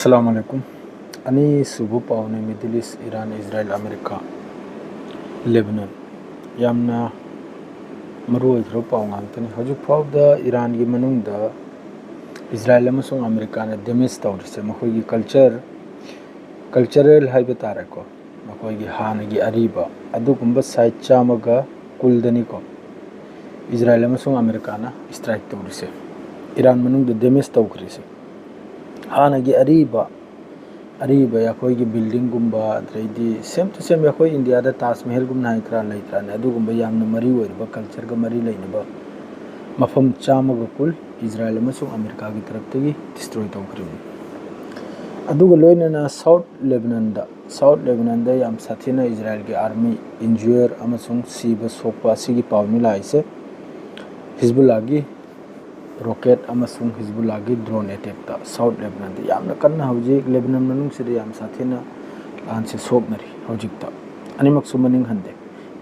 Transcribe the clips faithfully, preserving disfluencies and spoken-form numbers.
ꯑꯁꯂꯥꯃꯨ ꯑꯂꯥꯏꯀꯨꯝ꯫ ꯑꯅꯤꯁꯨꯕ ꯄꯥꯎꯅꯤ, Middle East, Iran, Israel, America, Lebanon꯫ ꯌꯥꯝꯅ ꯃꯔꯨ ꯑꯣꯏꯈ꯭ꯔꯕ ꯄꯥꯎ ꯉꯥꯛꯇꯅꯤ꯫ ꯍꯧꯖꯤꯛ ꯐꯥꯎꯕꯗ ꯏꯔꯥꯟꯒꯤ ꯃꯅꯨꯡꯗ ꯏꯁꯔꯥꯏꯜ ꯑꯃꯁꯨꯡ ꯑꯃꯦꯔꯤꯀꯥꯅ ꯗꯦꯃꯦꯖ ꯇꯧꯔꯤꯁꯦ ꯃꯈꯣꯏꯒꯤ ꯀꯜꯆꯔ, ꯀꯜꯆꯔꯦꯜ ꯍꯥꯏꯕ ꯇꯥꯔꯦꯀꯣ, ꯃꯈꯣꯏꯒꯤ ꯍꯥꯟꯅꯒꯤ ꯑꯔꯤꯕ ꯑꯗꯨꯒꯨꯝꯕ ꯁꯥꯏꯠ ꯆꯥꯝꯃꯒ ꯀꯨꯟꯗꯅꯤꯀꯣ ꯏꯁꯔꯥꯏꯜ ꯑꯃꯁꯨꯡ ꯑꯃꯦꯔꯤꯀꯥꯅ ꯏꯁꯇ꯭ꯔꯥꯏꯛ ꯇꯧꯔꯤꯁꯦ, ꯏꯔꯥꯟ ꯃꯅꯨꯡꯗ ꯗꯦꯃꯦꯖ ꯇꯧꯈ꯭ꯔꯤꯁꯦ꯫ ꯍꯥꯟꯅꯒꯤ ꯑꯔꯤꯕ, ꯑꯔꯤꯕ ꯑꯩꯈꯣꯏꯒꯤ ꯕꯤꯜꯗꯤꯡꯒꯨꯝꯕ, ꯑꯗꯩꯗꯤ ꯁꯦꯝ ꯇꯨ ꯁꯦꯝ ꯑꯩꯈꯣꯏ ꯏꯟꯗꯤꯌꯥꯗ ꯇꯥꯖ ꯃꯍꯜꯒꯨꯝꯅ ꯍꯥꯏ ꯈꯔ ꯂꯩꯇ꯭ꯔꯥꯅꯦ, ꯑꯗꯨꯒꯨꯝꯕ ꯌꯥꯝꯅ ꯃꯔꯨ ꯑꯣꯏꯔꯕ ꯀꯜꯆꯔꯒ ꯃꯔꯤ ꯂꯩꯅꯕ ꯃꯐꯝ ꯆꯥꯝꯃꯒ ꯀꯨꯟ ꯏꯁꯔꯥꯏꯜ ꯑꯃꯁꯨꯡ ꯑꯃꯦꯔꯤꯀꯥꯒꯤ ꯇꯔꯞꯇꯒꯤ ꯗꯤꯁꯇ꯭ꯔꯣꯏ ꯇꯧꯈ꯭ꯔꯤꯕꯅꯤ꯫ ꯑꯗꯨꯒ ꯂꯣꯏꯅꯅ ꯁꯥꯎꯠ ꯂꯦꯕꯅꯟꯗ, ꯁꯥꯎꯠ ꯂꯦꯕꯅꯟꯗ ꯌꯥꯝ ꯁꯥꯊꯤꯅ ꯏꯁꯔꯥꯏꯜꯒꯤ ꯑꯥꯔꯃꯤ ꯏꯟꯖꯨꯌꯔ ꯑꯃꯁꯨꯡ ꯁꯤꯕ ꯁꯣꯛꯄ ꯑꯁꯤꯒꯤ ꯄꯥꯎꯅꯤ ꯂꯥꯛꯏꯁꯦ꯫ ꯍꯤꯖꯕꯨꯜꯂꯥꯒꯤ ꯔꯣꯀꯦꯠ ꯑꯃꯁꯨꯡ ꯍꯤꯖꯕꯨꯜꯂꯥꯒꯤ ꯗ꯭ꯔꯣꯟ ꯑꯦꯇꯦꯛꯇ ꯁꯥꯎꯠ ꯂꯦꯕꯅꯟꯗ ꯌꯥꯝꯅ ꯀꯟꯅ, ꯍꯧꯖꯤꯛ ꯂꯦꯕꯅꯟ ꯃꯅꯨꯡꯁꯤꯗ ꯌꯥꯝ ꯁꯥꯊꯤꯅ ꯂꯥꯟꯁꯦ ꯁꯣꯛꯅꯔꯤ꯫ ꯍꯧꯖꯤꯛꯇ ꯑꯅꯤꯃꯛꯁꯨ ꯃꯅꯤꯡ ꯍꯟꯗꯦ,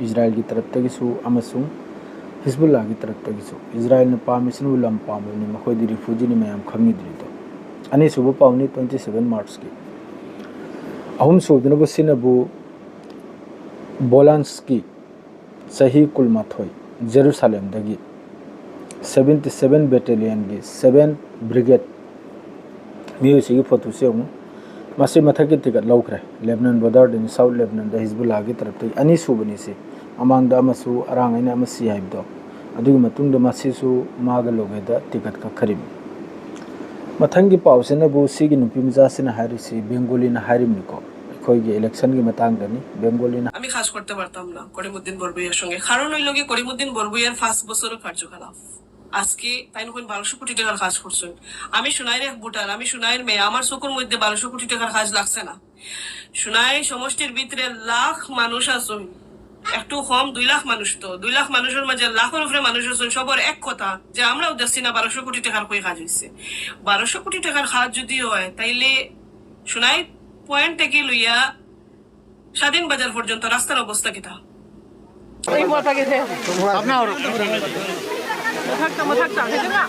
ꯏꯁꯔꯥꯏꯜꯒꯤ ꯇꯔꯞꯇꯒꯤꯁꯨ ꯑꯃꯁꯨꯡ ꯍꯤꯖꯕꯨꯜꯂꯥꯒꯤ ꯇꯔꯞꯇꯒꯤꯁꯨ꯫ ꯏꯁꯔꯥꯏꯜꯅ ꯄꯥꯝꯃꯤꯁꯤꯅꯕꯨ ꯂꯝ ꯄꯥꯝꯕꯅꯤ, ꯃꯈꯣꯏꯗꯤ ꯔꯤꯐ꯭ꯌꯨꯖꯤꯅꯤ ꯃꯌꯥꯝ ꯈꯪꯉꯤꯗꯨꯅꯤꯗꯣ꯫ ꯑꯅꯤꯁꯨꯕ ꯄꯥꯎꯅꯤ, twenty seven Marchꯀꯤ꯫ ꯑꯍꯨꯝꯁꯨꯕꯗꯨꯅꯕꯨ ꯁꯤꯅꯕꯨ ꯕꯣꯂꯥꯟꯁꯀꯤ, ꯆꯍꯤ ꯀꯨꯟꯃꯥꯊꯣꯏ, ꯖꯦꯔꯨꯁꯥꯂꯦꯝꯗꯒꯤ, seventy seven Battalionꯒꯤ seven Brigade ꯃꯤꯑꯣꯏꯁꯤꯒꯤ ꯐꯣꯇꯣꯁꯦ ꯌꯦꯡꯉꯨ꯫ ꯃꯁꯤ ꯃꯊꯛꯀꯤ ꯇꯤꯀꯠ ꯂꯧꯈ꯭ꯔꯦ꯫ ꯂꯦꯕꯅꯟ ꯕꯣꯔꯗꯔꯗꯅꯤ, ꯁꯥꯎꯠ ꯂꯦꯕꯅꯟꯗ ꯍꯤꯖꯕꯨꯜꯂꯥꯒꯤ ꯇꯔꯞꯇꯒꯤ ꯑꯅꯤꯁꯨꯕꯅꯤ ꯁꯤ꯫ ꯃꯃꯥꯡꯗ ꯑꯃꯁꯨ ꯑꯔꯥꯡ ꯑꯩꯅ ꯑꯃ ꯁꯤ ꯍꯥꯏꯕꯗꯣ, ꯑꯗꯨꯒꯤ ꯃꯇꯨꯡꯗ ꯃꯁꯤꯁꯨ ꯃꯥꯒ ꯂꯣꯏꯒꯦꯗ ꯇꯤꯀꯠ ꯀꯛꯈꯔꯤꯕꯅꯤ꯫ ꯃꯊꯪꯒꯤ ꯄꯥꯎꯁꯤꯅꯕꯨ ꯁꯤꯒꯤ ꯅꯨꯄꯤ ꯃꯆꯥꯁꯤꯅ ꯍꯥꯏꯔꯤꯁꯤ ꯕꯦꯡꯒꯣꯂꯤꯅ ꯍꯥꯏꯔꯤꯕꯅꯤꯀꯣ, ꯑꯩꯈꯣꯏꯒꯤ ꯏꯂꯦꯛꯁꯟꯒꯤ ꯃꯇꯥꯡꯗꯅꯤ꯫ ꯕꯦꯡꯒꯣꯂꯤꯅ আমি কাজ করতে পারতাম না করিমুদ্দিন বড়ভুইয়ার সঙ্গে। কারণ হইল কি, করিমুদ্দিন বড়ভুইয়ার পাঁচ বছরের কার্যকলাপ। আজকে তাই নখন বারোশো কোটি টাকার কাজ করছেন। আমি সোনাইর এক ভোটার, আমি সোনাইর মেয়ে, আমার চোখের মধ্যে বারোশো কোটি টাকার কাজ লাগছে না। সোনাই সমষ্টির ভিতরে লাখ মানুষ আছেন, একটু কম, দুই লাখ মানুষ, তো দুই লাখ মানুষের মাঝে লাখের উপরে মানুষ আছেন, সবার এক কথা যে আমরাও দেখছি না বারোশো কোটি টাকার কই কাজ হইছে। বারোশো কোটি টাকার কাজ যদি হয়, তাইলে সোনাই পয়েন্ট থেকে লইয়া স্বাধীন বাজার পর্যন্ত রাস্তার অবস্থা কিতা? ꯃꯊꯛꯇ, ꯃꯊꯛꯇ, ꯍꯦꯟꯖꯤꯟꯕ꯫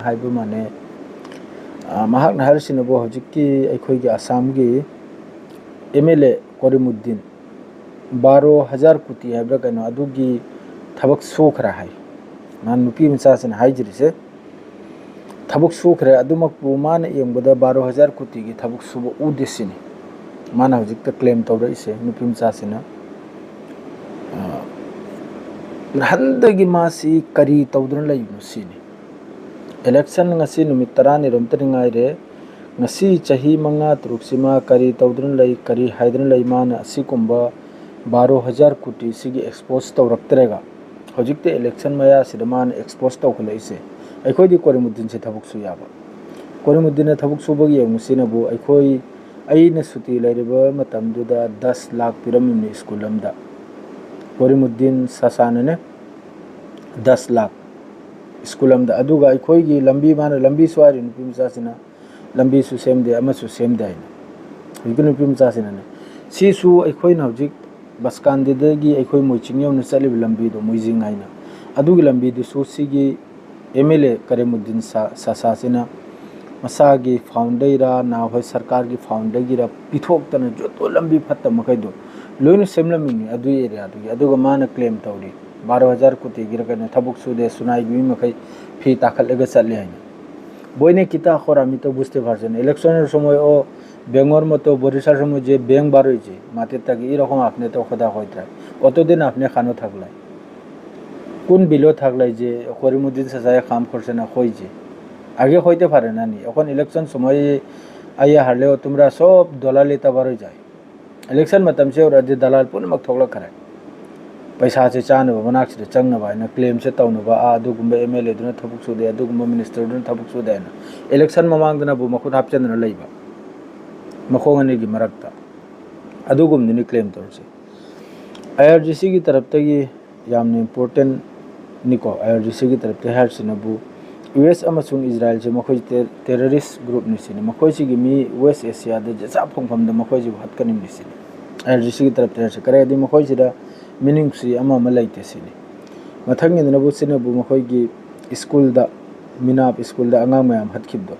ꯍꯥꯏꯕ ꯃꯥꯟꯅꯩ꯫ ꯑ, ꯃꯍꯥꯛꯅ ꯍꯥꯏꯔꯤꯁꯤꯅꯕꯨ ꯍꯧꯖꯤꯛꯀꯤ ꯑꯩꯈꯣꯏꯒꯤ ꯑꯁꯥꯝꯒꯤ ꯑꯦꯝ ꯑꯦꯜ ꯑꯦ ꯀꯣꯔꯤꯃꯨꯗꯤꯟ ꯕꯥꯔꯣ ꯍꯖꯥꯔ ꯀꯣꯇꯤ ꯍꯥꯏꯕ꯭ꯔꯥ ꯀꯩꯅꯣ, ꯑꯗꯨꯒꯤ ꯊꯕꯛ ꯁꯨꯈ꯭ꯔꯦ ꯍꯥꯏ꯫ ꯃꯥ ꯅꯨꯄꯤ ꯃꯆꯥꯁꯤꯅ ꯍꯥꯏꯖꯔꯤꯁꯦ꯫ ꯊꯕꯛ ꯁꯨꯈ꯭ꯔꯦ, ꯑꯗꯨꯃꯛꯄꯨ ꯃꯥꯅ ꯌꯦꯡꯕꯗ ꯕꯥꯔꯣ ꯍꯖꯥꯔ ꯀꯣꯇꯤꯒꯤ ꯊꯕꯛ ꯁꯨꯕ ꯎꯗꯦ ꯁꯤꯅꯤ ꯃꯥꯅ ꯍꯧꯖꯤꯛꯇ ꯀ꯭ꯂꯦꯝ ꯇꯧꯔꯛꯏꯁꯦ ꯅꯨꯄꯤ ꯃꯆꯥꯁꯤꯅ꯫ ꯑ, ꯅꯍꯥꯟꯗꯒꯤ ꯃꯥꯁꯤ ꯀꯔꯤ ꯇꯧꯗꯨꯅ ꯂꯩꯕꯅꯣ ꯁꯤꯅꯤ꯫ ꯏꯂꯦꯛꯁꯟ ꯉꯁꯤ ꯅꯨꯃꯤꯠ ꯇꯔꯥꯅꯤꯔꯣꯝꯇꯅꯤ ꯉꯥꯏꯔꯦ꯫ ꯉꯁꯤ ꯆꯍꯤ ꯃꯉꯥ ꯇꯔꯨꯛꯁꯤꯃ ꯀꯔꯤ ꯇꯧꯗꯨꯅ ꯂꯩ, ꯀꯔꯤ ꯍꯥꯏꯗꯨꯅ ꯂꯩ, ꯃꯥꯅ ꯑꯁꯤꯒꯨꯝꯕ ꯕꯥꯔꯣ ꯍꯖꯥꯔ ꯀꯣꯇꯤꯁꯤꯒꯤ ꯑꯦꯛꯁꯄꯣꯖ ꯇꯧꯔꯛꯇ꯭ꯔꯒ ꯍꯧꯖꯤꯛꯇꯤ ꯏꯂꯦꯛꯁꯟ ꯃꯌꯥꯁꯤꯗ ꯃꯥꯅ ꯑꯦꯛꯁꯄꯣꯖ ꯇꯧꯈꯠꯂꯛꯏꯁꯦ꯫ ꯑꯩꯈꯣꯏꯗꯤ ꯀꯣꯔꯤꯃꯨꯗꯤꯟꯁꯦ ꯊꯕꯛ ꯁꯨ ꯌꯥꯕ, ꯀꯣꯔꯤꯃꯨꯗꯤꯟꯅ ꯊꯕꯛ ꯁꯨꯕꯒꯤ ꯌꯦꯡꯉꯨꯁꯤꯅꯕꯨ ꯑꯩꯈꯣꯏ, ꯑꯩꯅ ꯁꯨꯇꯤ ꯂꯩꯔꯤꯕ ꯃꯇꯝꯗꯨꯗ ꯗꯁ ꯂꯥꯛ ꯄꯤꯔꯝꯃꯤꯕꯅꯤ ꯁ꯭ꯀꯨꯜ ꯑꯃꯗ꯫ ꯀꯣꯔꯤꯃꯨꯗꯤꯟ ꯁꯥꯁꯥꯅꯅꯦ, ꯗꯁ ꯂꯥꯛ ꯁ꯭ꯀꯨꯜ ꯑꯃꯗ꯫ ꯑꯗꯨꯒ ꯑꯩꯈꯣꯏꯒꯤ ꯂꯝꯕꯤ, ꯃꯥꯅ ꯂꯝꯕꯤꯁꯨ ꯍꯥꯏꯔꯤ ꯅꯨꯄꯤ ꯃꯆꯥꯁꯤꯅ, ꯂꯝꯕꯤꯁꯨ ꯁꯦꯝꯗꯦ, ꯑꯃꯁꯨ ꯁꯦꯝꯗꯦ ꯍꯥꯏꯅ꯫ ꯍꯧꯖꯤꯛꯀꯤ ꯅꯨꯄꯤ ꯃꯆꯥꯁꯤꯅꯅꯦ, ꯁꯤꯁꯨ ꯑꯩꯈꯣꯏꯅ ꯍꯧꯖꯤꯛ ꯕꯁꯀꯥꯟꯗꯤꯗꯒꯤ ꯑꯩꯈꯣꯏ ꯃꯣꯏꯆꯤꯡ ꯌꯧꯅ ꯆꯠꯂꯤꯕ ꯂꯝꯕꯤꯗꯣ, ꯃꯣꯏꯖꯤꯡ ꯍꯥꯏꯅ, ꯑꯗꯨꯒꯤ ꯂꯝꯕꯤꯗꯨꯁꯨ ꯁꯤꯒꯤ ꯑꯦꯝ ꯑꯦꯜ ꯑꯦ ꯀꯔꯤꯃꯨꯗꯤꯟ ꯁꯥ-, ꯁꯥꯁꯥꯁꯤꯅ ꯃꯁꯥꯒꯤ ꯐꯥꯎꯟꯗꯩꯔ, ꯅꯍꯥꯟꯋꯥꯏ ꯁꯔꯀꯥꯔꯒꯤ ꯐꯥꯎꯟꯗꯒꯤꯔ ꯄꯤꯊꯣꯛꯇꯅ ꯖꯣꯇꯣ ꯂꯝꯕꯤ ꯐꯠꯇꯕ ꯃꯈꯩꯗꯣ ꯂꯣꯏꯅ ꯁꯦꯝꯂꯝꯃꯤꯅꯤ ꯑꯗꯨꯒꯤ ꯑꯦꯔꯤꯌꯥꯗꯨꯒꯤ꯫ ꯑꯗꯨꯒ ꯃꯥꯅ ꯀ꯭ꯂꯦꯝ ꯇꯧꯔꯤ, ꯕꯥꯔꯣ ꯍꯖꯥꯔ ꯀꯣꯇꯤꯒꯤꯔ ꯀꯩꯅꯣ ꯊꯕꯛ ꯁꯨꯗꯦ, ꯁꯨꯅꯥꯏꯒꯤ ꯃꯤ ꯃꯈꯩ ꯐꯤ ꯇꯥꯈꯠꯂꯒ ꯆꯠꯂꯦ ꯍꯥꯏꯅ꯫ বইনে কিতা কর, আমি তো বুঝতে পারছি না। ইলেকশনের সময় ও ব্যাঙর মতো, বরিশার সময় যে ব্যাঙ বার হয়েছে মাটির থাকি, এরকম আপনি তো কথা কইতে। অতদিন আপনি খানো থাকলাই, কোন বিলো থাকলাই যে করিমুদ্দিন চাচায় কাম করছে না, কই যে? ꯑꯥꯒꯦ ꯍꯣꯏꯇꯦ ꯐꯔꯦ ꯅꯅꯤ, ꯑꯩꯈꯣꯏꯅ election ꯁꯨꯃꯥꯏ ꯑꯩ ꯍꯥꯔꯂꯦ ꯇꯨꯝꯔꯥ ꯁꯣꯞ ꯗꯣꯂꯥꯂꯤ ꯇꯕꯥꯔꯣꯏ ꯖꯥꯏ꯫ Election ꯃꯇꯝꯁꯦ ꯌꯧꯔꯛꯑꯗꯤ ꯗꯂꯥꯜ ꯄꯨꯝꯅꯃꯛ ꯊꯣꯛꯂꯛꯈ꯭ꯔꯦ꯫ ꯄꯩꯁꯥꯁꯦ ꯆꯥꯅꯕ ꯃꯅꯥꯛꯁꯤꯗ ꯆꯪꯅꯕ ꯍꯥꯏꯅ claimꯁꯦ ꯇꯧꯅꯕ, "ꯑꯥ, ꯑꯗꯨꯒꯨꯝꯕ MLAꯗꯨꯅ ꯊꯕꯛ ꯁꯨꯗꯦ, ꯑꯗꯨꯒꯨꯝꯕ ministerꯗꯨꯅ ꯊꯕꯛ ꯁꯨꯗꯦ" ꯍꯥꯏꯅ election ꯃꯃꯥꯡꯗꯅꯕꯨ ꯃꯈꯨꯠ ꯍꯥꯞꯆꯟꯗꯅ ꯂꯩꯕ ꯃꯈꯣꯡ ꯑꯅꯤꯒꯤ ꯃꯔꯛꯇ꯫ ꯑꯗꯨꯒꯨꯝꯕꯗꯨꯅꯤ claim ꯇꯧꯔꯤꯁꯦ꯫ IRGCꯒꯤ ꯇꯔꯞꯇꯒꯤ ꯌꯥꯝꯅ importantꯅꯤꯀꯣ, IRGCꯒꯤ ꯇꯔꯞꯇ ꯍꯥꯏꯔꯤꯁꯤꯅꯕꯨ US ꯑꯃꯁꯨꯡ ꯏꯖꯔꯥꯏꯜꯁꯦ ꯃꯈꯣꯏ ꯇꯦ-, terrorist groupꯅꯤ ꯁꯤꯅꯤ꯫ ꯃꯈꯣꯏꯁꯤꯒꯤ ꯃꯤ West Asiaꯗ ꯖꯖꯥ ꯐꯪꯐꯝꯗ ꯃꯈꯣꯏꯁꯤꯕꯨ ꯍꯥꯠꯀꯅꯤꯡꯕꯅꯤ ꯁꯤꯅꯤ IRGCꯒꯤ ꯇꯔꯞꯇ ꯍꯥꯏꯔꯤꯁꯦ꯫ ꯀꯔꯤꯒꯤꯗꯤ ꯃꯈꯣꯏꯁꯤꯗ meaningꯁꯤ ꯑꯃ ꯑꯃ ꯂꯩꯇꯦ ꯁꯤꯅꯤ꯫ ꯃꯊꯪꯒꯤꯗꯅꯕꯨ ꯁꯤꯅꯕꯨ ꯃꯈꯣꯏꯒꯤ ꯁ꯭ꯀꯨꯜꯗ, ꯃꯤꯅꯥꯞ ꯁ꯭ꯀꯨꯜꯗ ꯑꯉꯥꯡ ꯃꯌꯥꯝ ꯍꯥꯠꯈꯤꯕꯗꯣ,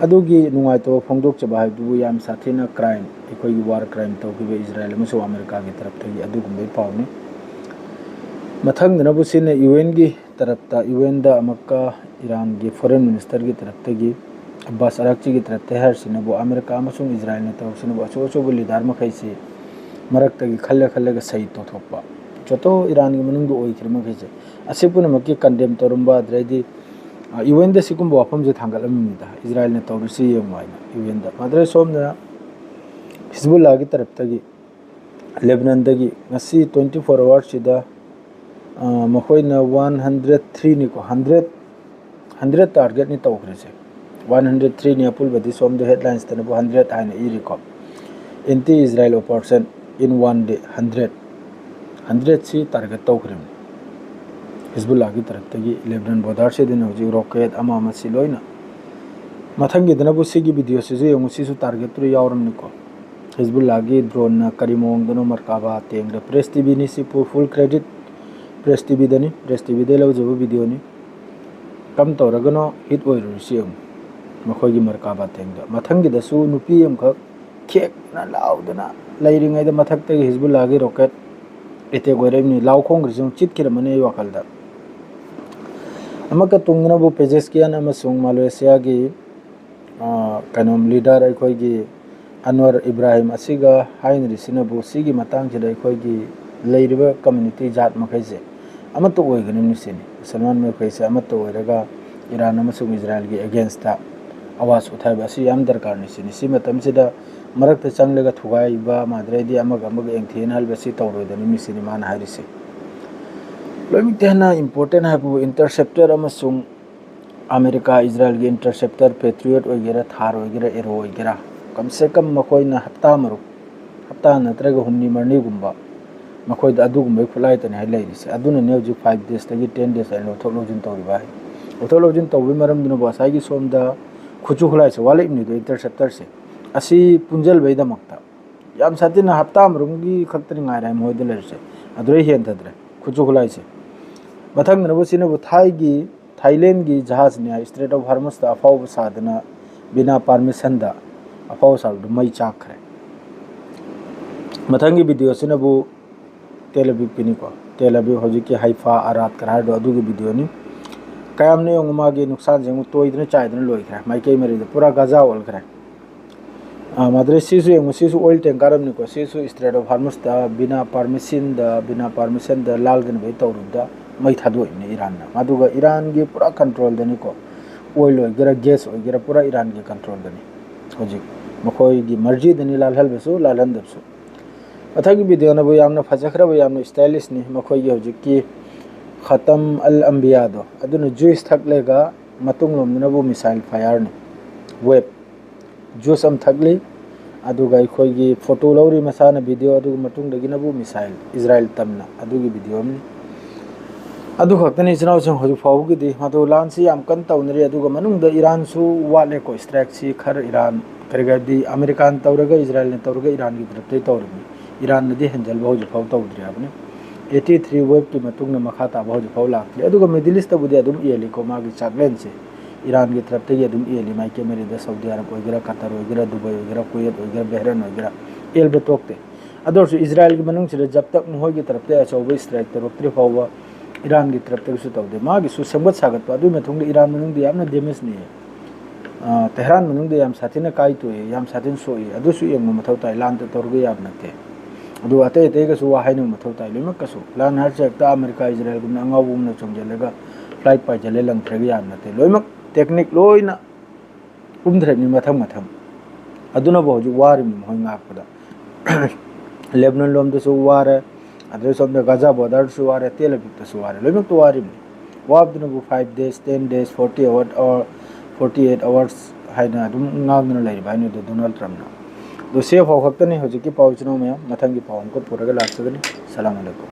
ꯑꯗꯨꯒꯤ ꯅꯨꯡꯉꯥꯏꯇꯕ ꯐꯣꯡꯗꯣꯛꯆꯕ ꯍꯥꯏꯕꯗꯨꯕꯨ ꯌꯥꯝ ꯁꯥꯊꯤꯅ crime, ꯑꯩꯈꯣꯏꯒꯤ war crime ꯇꯧꯈꯤꯕ ꯏꯖꯔꯥꯏꯜ ꯑꯃꯁꯨꯡ ꯑꯃꯦꯔꯤꯀꯥꯒꯤ ꯇꯔꯞꯇꯒꯤ ꯑꯗꯨꯒꯨꯝꯕꯒꯤ ꯄꯥꯎꯅꯤ꯫ ꯃꯊꯪꯗꯅꯕꯨ ꯁꯤꯅ UNꯒꯤ ꯇꯔꯞꯇ, UNꯗ ꯑꯃꯨꯛꯀ ꯏꯔꯥꯟꯒꯤ foreign ministerꯒꯤ ꯇꯔꯞꯇꯒꯤ ꯑꯕꯥꯁ ꯑꯔꯥꯛꯆꯤꯒꯤ ꯇꯔꯞꯇ ꯍꯥꯏꯔꯤꯁꯤꯅꯕꯨ ꯑꯃꯦꯔꯤꯀꯥ ꯑꯃꯁꯨꯡ ꯏꯖꯔꯥꯏꯜꯅ ꯇꯧꯔꯤꯁꯤꯅꯕꯨ ꯑꯆꯧ ꯑꯆꯧꯕ leader ꯃꯈꯩꯁꯤ ꯃꯔꯛꯇꯒꯤ ꯈꯜꯂ ꯈꯜꯂꯒ ꯁꯍꯤ ꯇꯧꯊꯣꯛꯄ꯫ ꯖꯣꯇꯣ ꯏꯔꯥꯟꯒꯤ ꯃꯅꯨꯡꯗ ꯑꯣꯏꯈ꯭ꯔꯤꯕ ꯃꯈꯩꯁꯦ, ꯑꯁꯤ ꯄꯨꯝꯅꯃꯛꯀꯤ condemn ꯇꯧꯔꯝꯕ, ꯑꯗꯩꯗꯤ, ꯑ, UNꯗ ꯁꯤꯒꯨꯝꯕ ꯋꯥꯐꯝꯁꯦ ꯊꯥꯡꯒꯠꯂꯝꯃꯤꯅꯤꯗ, ꯏꯖꯔꯥꯏꯜꯅ ꯇꯧꯔꯤꯁꯤ ꯌꯦꯡꯉꯨ ꯍꯥꯏꯅ UNꯗ꯫ ꯃꯗꯨꯗ ꯁꯣꯝꯗꯅ ꯍꯤꯖꯕꯨꯜꯂꯥꯒꯤ ꯇꯔꯞꯇꯒꯤ, ꯂꯦꯕꯅꯟꯗꯒꯤ ꯉꯁꯤ twenty four hoursꯁꯤꯗ, ꯑ, ꯃꯈꯣꯏꯅ one hundred threeꯅꯤꯀꯣ, hundred, hundred targetꯅꯤ ꯇꯧꯈ꯭ꯔꯤꯁꯦ꯫ One hundred threeꯅꯤ ꯑꯄꯨꯟꯕꯗꯤ, ꯁꯣꯝꯗ headlinesꯇꯅꯕꯨ hundred ꯍꯥꯏꯅ ꯏꯔꯤꯀꯣ꯫ Anti Israel operation in one day hundred, hundredꯁꯤ target ꯇꯧꯈ꯭ꯔꯤꯕꯅꯤ ꯍꯤꯖꯕꯨꯜꯂꯥꯒꯤ ꯇꯔꯞꯇꯒꯤ꯫ ꯂꯦꯕꯅꯟ borderꯁꯤꯗꯅ ꯍꯧꯖꯤꯛ rocket ꯑꯃ ꯑꯃꯁꯤ ꯂꯣꯏꯅ꯫ ꯃꯊꯪꯒꯤꯗꯅꯕꯨ ꯁꯤꯒꯤ videoꯁꯤꯁꯨ ꯌꯦꯡꯉꯨ, ꯁꯤꯁꯨ targetꯇꯨꯗ ꯌꯥꯎꯔꯝꯅꯤꯀꯣ꯫ ꯍꯤꯖꯕꯨꯜꯂꯥꯒꯤ droneꯅ ꯀꯔꯤ ꯃꯑꯣꯡꯗꯅꯣ ꯃꯔꯀꯥꯕꯥ ꯇꯦꯡꯗ꯫ Press TVꯅꯤ ꯁꯤ, full credit Press TVꯗꯅꯤ, Press TVꯗꯩ ꯂꯧꯖꯕ videoꯅꯤ꯫ ꯀꯝ ꯇꯧꯔꯒꯅꯣ hit ꯑꯣꯏꯔꯨꯔꯤꯁꯤ ꯌꯦꯡꯉꯨ, ꯃꯈꯣꯏꯒꯤ ꯃꯔꯀꯥꯕꯥ ꯇꯦꯡꯗ꯫ ꯃꯊꯪꯒꯤꯗꯁꯨ ꯅꯨꯄꯤ ꯑꯃꯈꯛ ꯈꯦꯛꯅ ꯂꯥꯎꯗꯅ ꯂꯩꯔꯤꯉꯩꯗ ꯃꯊꯛꯇꯒꯤ ꯍꯤꯖꯕꯨꯜꯂꯥꯒꯤ rocket attack ꯑꯣꯏꯔꯛꯏꯕꯅꯤ꯫ ꯂꯥꯎ ꯈꯣꯡꯈ꯭ꯔꯤꯁꯤ ꯌꯦꯡꯉꯨ, ꯆꯤꯠꯈꯤꯔꯝꯃꯅꯤ ꯑꯩ ꯋꯥꯈꯜꯗ꯫ ꯑꯃꯨꯛꯀ ꯇꯨꯡꯗꯅꯕꯨ ꯄꯦꯖꯦꯁꯀꯤꯌꯥꯟ ꯑꯃꯁꯨꯡ ꯃꯥꯂꯦꯁꯤꯌꯥꯒꯤ, ꯑ, ꯀꯩꯅꯣ, leader ꯑꯩꯈꯣꯏꯒꯤ ꯑꯟꯋꯔ ꯏꯕ꯭ꯔꯥꯍꯤꯝ ꯑꯁꯤꯒ ꯍꯥꯏꯅꯔꯤꯁꯤꯅꯕꯨ ꯁꯤꯒꯤ ꯃꯇꯥꯡꯁꯤꯗ ꯑꯩꯈꯣꯏꯒꯤ ꯂꯩꯔꯤꯕ community ꯖꯥꯠ ꯃꯈꯩꯁꯦ ꯑꯃꯠꯇ ꯑꯣꯏꯒꯅꯤ ꯁꯤꯅꯤ꯫ ꯃꯨꯁꯜꯃꯥꯟ ꯃꯈꯩꯁꯦ ꯑꯃꯠꯇ ꯑꯣꯏꯔꯒ ꯏꯔꯥꯟ ꯑꯃꯁꯨꯡ ꯏꯖꯔꯥꯏꯜꯒꯤ ꯑꯦꯒꯦꯟꯁꯇ ꯑꯋꯥꯖ ꯎꯊꯥꯏꯕ ꯑꯁꯤ ꯌꯥꯝ ꯗꯔꯀꯥꯔꯅꯤ ꯁꯤꯅꯤ꯫ ꯁꯤ ꯃꯇꯝꯁꯤꯗ ꯃꯔꯛꯇ ꯆꯪꯂꯒ ꯊꯨꯒꯥꯏꯕ, ꯃꯥꯗ꯭ꯔꯦꯗꯤ ꯑꯃꯒ ꯑꯃꯒ ꯌꯦꯡꯊꯤꯅꯍꯟꯕꯁꯤ ꯇꯧꯔꯣꯏꯗꯕꯅꯤ ꯁꯤꯅꯤ ꯃꯥꯅ ꯍꯥꯏꯔꯤꯁꯦ꯫ ꯂꯣꯏꯅꯃꯛꯇ ꯍꯦꯟꯅ ꯏꯝꯄꯣꯔꯇꯦꯟ ꯍꯥꯏꯕꯕꯨ ꯏꯟꯇꯔꯁꯦꯞꯇꯔ ꯑꯃꯁꯨꯡ ꯑꯃꯦꯔꯤꯀꯥ ꯏꯖꯔꯥꯏꯜꯒꯤ ꯏꯟꯇꯔꯁꯦꯞꯇꯔ, ꯄꯦꯇ꯭ꯔꯤꯌꯣꯠ ꯑꯣꯏꯒꯦꯔꯥ, ꯊꯥꯔ ꯑꯣꯏꯒꯦꯔꯥ, ꯑꯦꯔꯣ ꯑꯣꯏꯒꯦꯔꯥ, ꯀꯝꯁꯦ ꯀꯝ ꯃꯈꯣꯏꯅ ꯍꯞꯇꯥ ꯃꯔꯨꯛ, ꯍꯞꯇꯥ ꯅꯠꯇ꯭ꯔꯒ ꯍꯨꯝꯅꯤ ꯃꯔꯤꯅꯤꯒꯨꯝꯕ ꯃꯈꯣꯏꯗ ꯑꯗꯨꯒꯨꯝꯕꯒꯤ ꯈꯨꯠꯂꯥꯏꯇꯅꯤ ꯍꯥꯏ ꯂꯩꯔꯤꯁꯦ꯫ ꯑꯗꯨꯅꯅꯦ ꯍꯧꯖꯤꯛ ꯐꯥꯏꯚ ꯗꯦꯖꯇꯒꯤ ꯇꯦꯟ ꯗꯦꯖ ꯍꯥꯏꯅ ꯂꯧꯊꯣꯛ ꯂꯧꯁꯤꯟ ꯇꯧꯔꯤꯕ ꯍꯥꯏ꯫ ꯂꯧꯊꯣꯛ ꯂꯧꯁꯤꯟ ꯇꯧꯕꯒꯤ ꯃꯔꯝꯗꯨꯅꯕꯨ ꯉꯁꯥꯏꯒꯤ ꯁꯣꯝꯗ ꯈꯨꯠꯁꯨ ꯈꯨꯠꯂꯥꯏꯁꯦ ꯋꯥꯠꯂꯛꯏꯕꯅꯤꯗꯣ, ꯏꯟꯇꯔꯁꯦꯞꯇꯔꯁꯦ꯫ ꯑꯁꯤ ꯄꯨꯟꯁꯤꯟꯕꯩꯗꯃꯛꯇ ꯌꯥꯝ ꯁꯥꯊꯤꯅ ꯍꯞꯇꯥ ꯑꯃꯔꯣꯝꯒꯤ ꯈꯛꯇꯅꯤ ꯉꯥꯏꯔꯦ ꯃꯣꯏꯗ ꯂꯩꯔꯤꯁꯦ, ꯑꯗꯨꯗꯩ ꯍꯦꯟꯊꯗ꯭ꯔꯦ ꯈꯨꯠꯁꯨ ꯈꯨꯠꯂꯥꯏꯁꯦ꯫ ꯃꯊꯪꯗꯅꯕꯨ ꯁꯤꯅꯕꯨ ꯊꯥꯏꯒꯤ, ꯊꯥꯏꯂꯦꯟꯒꯤ ꯖꯍꯥꯖꯅꯤ ꯍꯥꯏ, ꯏꯁꯇ꯭ꯔꯦꯠ ꯑꯣꯐ ꯍꯔꯃꯨꯁꯇ ꯑꯐꯥꯎꯕ ꯁꯥꯗꯅ ꯕꯤꯅꯥ ꯄꯥꯔꯃꯤꯁꯟꯗ ꯑꯐꯥꯎꯕ ꯁꯥꯕꯗꯨ ꯃꯩ ꯆꯥꯛꯈ꯭ꯔꯦ꯫ ꯃꯊꯪꯒꯤ ꯚꯤꯗꯤꯑꯣꯁꯤꯅꯕꯨ ꯇꯦꯜ ꯑꯕꯤꯕꯀꯤꯅꯤꯀꯣ, ꯇꯦꯜ ꯑꯕꯤꯕ ꯍꯧꯖꯤꯛꯀꯤ ꯍꯩꯐꯥ, ꯑꯔꯥꯠ ꯀꯅꯥ ꯍꯥꯏꯗꯣ ꯑꯗꯨꯒꯤ ꯚꯤꯗꯤꯑꯣꯅꯤ꯫ ꯀꯌꯥꯝꯅ ꯌꯦꯡꯉꯨ, ꯃꯥꯒꯤ ꯅꯨꯡꯁꯥꯟꯁꯦ ꯑꯃꯨꯛ ꯇꯣꯏꯗꯅ ꯆꯥꯏꯗꯅ ꯂꯣꯏꯈ꯭ꯔꯦ, ꯃꯥꯏꯀꯩ ꯃꯔꯤꯗ ꯄꯨꯔꯥ ꯒꯥꯖꯥ ꯑꯣꯜꯈ꯭ꯔꯦ꯫ ꯑꯥ, ꯃꯥꯗ꯭ꯔꯦ ꯁꯤꯁꯨ ꯌꯦꯡꯉꯨ, ꯁꯤꯁꯨ ꯑꯣꯏꯜ ꯇꯦꯡꯀꯔ ꯑꯃꯅꯤꯀꯣ, ꯁꯤꯁꯨ ꯏꯁꯇ꯭ꯔꯦꯠ ꯑꯣꯐ ꯍꯥꯔꯃꯨꯁꯇ ꯕꯤꯅꯥ ꯄꯥꯔꯃꯤꯁꯤꯟꯗ, ꯕꯤꯅꯥ ꯄꯥꯔꯃꯤꯁꯟꯗ ꯂꯥꯜꯒꯅꯕꯩ ꯇꯧꯔꯨꯕꯗ ꯃꯩ ꯊꯥꯗꯣꯛꯏꯅꯦ ꯏꯔꯥꯟꯅ꯫ ꯃꯗꯨꯒ ꯏꯔꯥꯟꯒꯤ ꯄꯨꯔꯥ ꯀꯟꯇ꯭ꯔꯣꯜꯗꯅꯤꯀꯣ, ꯑꯣꯏꯜ ꯑꯣꯏꯒꯦꯔꯥ, ꯒꯦꯁ ꯑꯣꯏꯒꯦꯔꯥ, ꯄꯨꯔꯥ ꯏꯔꯥꯟꯒꯤ ꯀꯟꯇ꯭ꯔꯣꯜꯗꯅꯤ꯫ ꯍꯧꯖꯤꯛ ꯃꯈꯣꯏꯒꯤ ꯃꯔꯖꯤꯗꯅꯤ ꯂꯥꯜꯍꯜꯕꯁꯨ, ꯂꯥꯜꯍꯟꯗꯕꯁꯨ꯫ ꯃꯊꯪꯒꯤ ꯚꯤꯗꯤꯑꯣꯅꯕꯨ ꯌꯥꯝꯅ ꯐꯖꯈ꯭ꯔꯕ, ꯌꯥꯝꯅ ꯏꯁꯇꯥꯏꯂꯤꯁꯅꯤ ꯃꯈꯣꯏꯒꯤ ꯍꯧꯖꯤꯛꯀꯤ ꯈꯇꯝ ꯑꯜ ꯑꯝꯕꯤꯌꯥꯗꯣ, ꯑꯗꯨꯅ ꯖꯨꯏꯁ ꯊꯛꯂꯒ ꯃꯇꯨꯡꯂꯣꯝꯗꯅꯕꯨ ꯃꯤꯁꯥꯏꯜ ꯐꯥꯌꯔꯅꯤ, ꯋꯦꯞ ꯖꯨꯁ ꯑꯃ ꯊꯛꯂꯤ꯫ ꯑꯗꯨꯒ ꯑꯩꯈꯣꯏꯒꯤ ꯐꯣꯇꯣ ꯂꯧꯔꯤ ꯃꯁꯥꯅ ꯚꯤꯗꯤꯑꯣ, ꯑꯗꯨꯒ ꯃꯇꯨꯡꯗꯒꯤꯅꯕꯨ ꯃꯤꯁꯥꯏꯜ ꯏꯖꯔꯥꯏꯜ ꯇꯝꯅ, ꯑꯗꯨꯒꯤ ꯚꯤꯗꯤꯑꯣ ꯑꯃꯅꯤ꯫ ꯑꯗꯨ ꯈꯛꯇꯅꯤ ꯏꯆꯤꯟ ꯏꯅꯥꯎꯁꯤꯡ ꯍꯧꯖꯤꯛ ꯐꯥꯎꯕꯒꯤꯗꯤ꯫ ꯃꯗꯨ ꯂꯥꯟꯁꯤ ꯌꯥꯝ ꯀꯟꯅ ꯇꯧꯅꯔꯤ, ꯑꯗꯨꯒ ꯃꯅꯨꯡꯗ ꯏꯔꯥꯟꯁꯨ ꯋꯥꯠꯂꯦꯀꯣ, ꯏꯁꯇ꯭ꯔꯥꯏꯛꯁꯤ ꯈꯔ ꯏꯔꯥꯟ, ꯀꯔꯤ ꯍꯥꯏꯗꯤ ꯑꯃꯦꯔꯤꯀꯥꯅ ꯇꯧꯔꯒ, ꯏꯖꯔꯥꯏꯜꯅ ꯇꯧꯔꯒ ꯏꯔꯥꯟꯒꯤ ꯇꯔꯞꯇꯩ ꯇꯧꯔꯤꯕꯅꯤ꯫ ꯏꯔꯥꯟꯅꯗꯤ ꯍꯦꯟꯖꯜꯕ ꯍꯧꯖꯤꯛ ꯐꯥꯎ ꯇꯧꯗ꯭ꯔꯤ ꯍꯥꯏꯕꯅꯤ꯫ ꯑꯩꯠꯇꯤ ꯊ꯭ꯔꯤ ꯋꯦꯞꯀꯤ ꯃꯇꯨꯡꯗ ꯃꯈꯥ ꯇꯥꯕ ꯍꯧꯖꯤꯛ ꯐꯥꯎ ꯂꯥꯛꯇ꯭ꯔꯤ꯫ ꯑꯗꯨꯒ ꯃꯤꯗꯜ ꯏꯁꯇꯕꯨꯗꯤ ꯑꯗꯨꯝ ꯌꯦꯜꯂꯤꯀꯣ, ꯃꯥꯒꯤ ꯆꯥꯛꯂꯦꯟꯁꯦ ꯏꯔꯥꯟꯒꯤ ꯇꯔꯞꯇꯒꯤ ꯑꯗꯨꯝ ꯌꯦꯜꯂꯤ꯫ ꯃꯥꯏꯀꯩ ꯃꯔꯤꯗ ꯁꯥꯎꯗꯤ ꯑꯔꯕ ꯑꯣꯏꯒꯦꯔꯥ, ꯀꯇꯔ ꯑꯣꯏꯒꯦꯔꯥ, ꯗꯨꯕꯥꯏ ꯑꯣꯏꯒꯦꯔꯥ, ꯀꯨꯋꯦꯠ ꯑꯣꯏꯒꯦꯔꯥ, ꯕꯦꯍꯔꯦꯟ ꯑꯣꯏꯒꯦꯔꯥ, ꯌꯦꯜꯕ ꯇꯣꯛꯇꯦ꯫ ꯑꯗꯨ ꯑꯣꯏꯔꯁꯨ ꯏꯖꯔꯥꯏꯜꯒꯤ ꯃꯅꯨꯡꯁꯤꯗ ꯖꯕ ꯇꯛ ꯃꯈꯣꯏꯒꯤ ꯇꯔꯞꯇꯒꯤ ꯑꯆꯧꯕ ꯏꯁꯇ꯭ꯔꯥꯏꯛ ꯇꯧꯔꯛꯇ꯭ꯔꯤ ꯐꯥꯎꯕ ꯏꯔꯥꯟꯒꯤ ꯇꯔꯞꯇꯒꯤꯁꯨ ꯇꯧꯗꯦ꯫ ꯃꯥꯒꯤꯁꯨ ꯁꯦꯝꯒꯠ ꯁꯥꯒꯠꯄ, ꯑꯗꯨꯒꯤ ꯃꯇꯨꯡꯗ ꯏꯔꯥꯟ ꯃꯅꯨꯡꯗ ꯌꯥꯝꯅ ꯗꯦꯃꯦꯖ ꯅꯤꯌꯦ꯫ ꯑ, ꯇꯦꯍꯔꯥꯟ ꯃꯅꯨꯡꯗ ꯌꯥꯝ ꯁꯥꯊꯤꯅ ꯀꯥꯏ ꯇꯣꯛꯏ, ꯌꯥꯝ ꯁꯥꯊꯤꯅ ꯁꯣꯛꯏ꯫ ꯑꯗꯨꯁꯨ ꯌꯦꯡꯕ ꯃꯊꯧ ꯇꯥꯏ, ꯂꯥꯟꯗ ꯇꯧꯔꯒ ꯌꯥꯕ ꯅꯠꯇꯦ꯫ ꯑꯗꯨꯒ ꯑꯇꯩ ꯑꯇꯩꯒꯁꯨ ꯋꯥ ꯍꯥꯏꯅꯕ ꯃꯊꯧ ꯇꯥꯏ, ꯂꯣꯏꯅꯃꯛꯀꯁꯨ꯫ ꯂꯥꯟ ꯍꯥꯏꯔꯁꯨ ꯍꯦꯛꯇ ꯑꯃꯦꯔꯤꯀꯥ ꯏꯖꯔꯥꯏꯜꯒꯨꯝꯅ ꯑꯉꯥꯎꯕꯒꯨꯝꯅ ꯆꯣꯡꯁꯤꯜꯂꯒ ꯐ꯭ꯂꯥꯏꯠ ꯄꯥꯏꯁꯤꯜꯂꯦ, ꯂꯪꯊ꯭ꯔꯩꯒ ꯌꯥꯝ ꯅꯠꯇꯦ, ꯂꯣꯏꯅꯃꯛ ꯇꯦꯛꯅꯤꯛ ꯂꯣꯏꯅ ꯀꯨꯝꯊꯔꯛꯏꯅꯤ ꯃꯊꯪ ꯃꯊꯪ꯫ ꯑꯗꯨꯅꯕꯨ ꯍꯧꯖꯤꯛ ꯋꯥꯔꯤꯕꯅꯤ ꯃꯈꯣꯏ ꯉꯥꯛꯄꯗ꯫ ꯂꯦꯕꯅꯟ ꯂꯣꯝꯗꯁꯨ ꯋꯥꯔꯦ, ꯑꯗꯩ ꯁꯣꯝꯗ ꯒꯥꯖꯥ ꯕꯣꯔꯗꯔꯁꯨ ꯋꯥꯔꯦ, ꯇꯦꯜ ꯑꯕꯤꯕꯇꯁꯨ ꯋꯥꯔꯦ, ꯂꯣꯏꯅꯃꯛꯇ ꯋꯥꯔꯤꯕꯅꯤ꯫ ꯋꯥꯕꯗꯨꯅꯕꯨ five days, ten days, forty hour, or forty eight hours ꯍꯥꯏꯅ ꯑꯗꯨꯝ ꯉꯥꯡꯗꯨꯅ ꯂꯩꯔꯤꯕ ꯍꯥꯏꯅꯤꯗꯣ ꯗꯣꯅꯥꯜꯗ ꯇ꯭ꯔꯝꯞꯅ꯫ ꯑꯗꯣ ꯁꯤ ꯐꯥꯎ ꯈꯛꯇꯅꯤ ꯍꯧꯖꯤꯛꯀꯤ ꯄꯥꯎ, ꯏꯆꯤꯟ ꯏꯅꯥꯎ ꯃꯌꯥꯝ꯫ ꯃꯊꯪꯒꯤ ꯄꯥꯎ ꯑꯃꯨꯛꯀ ꯄꯨꯔꯒ ꯂꯥꯛꯆꯒꯅꯤ꯫ ꯁꯂꯥꯝ ꯑꯂꯩꯀꯨꯝ꯫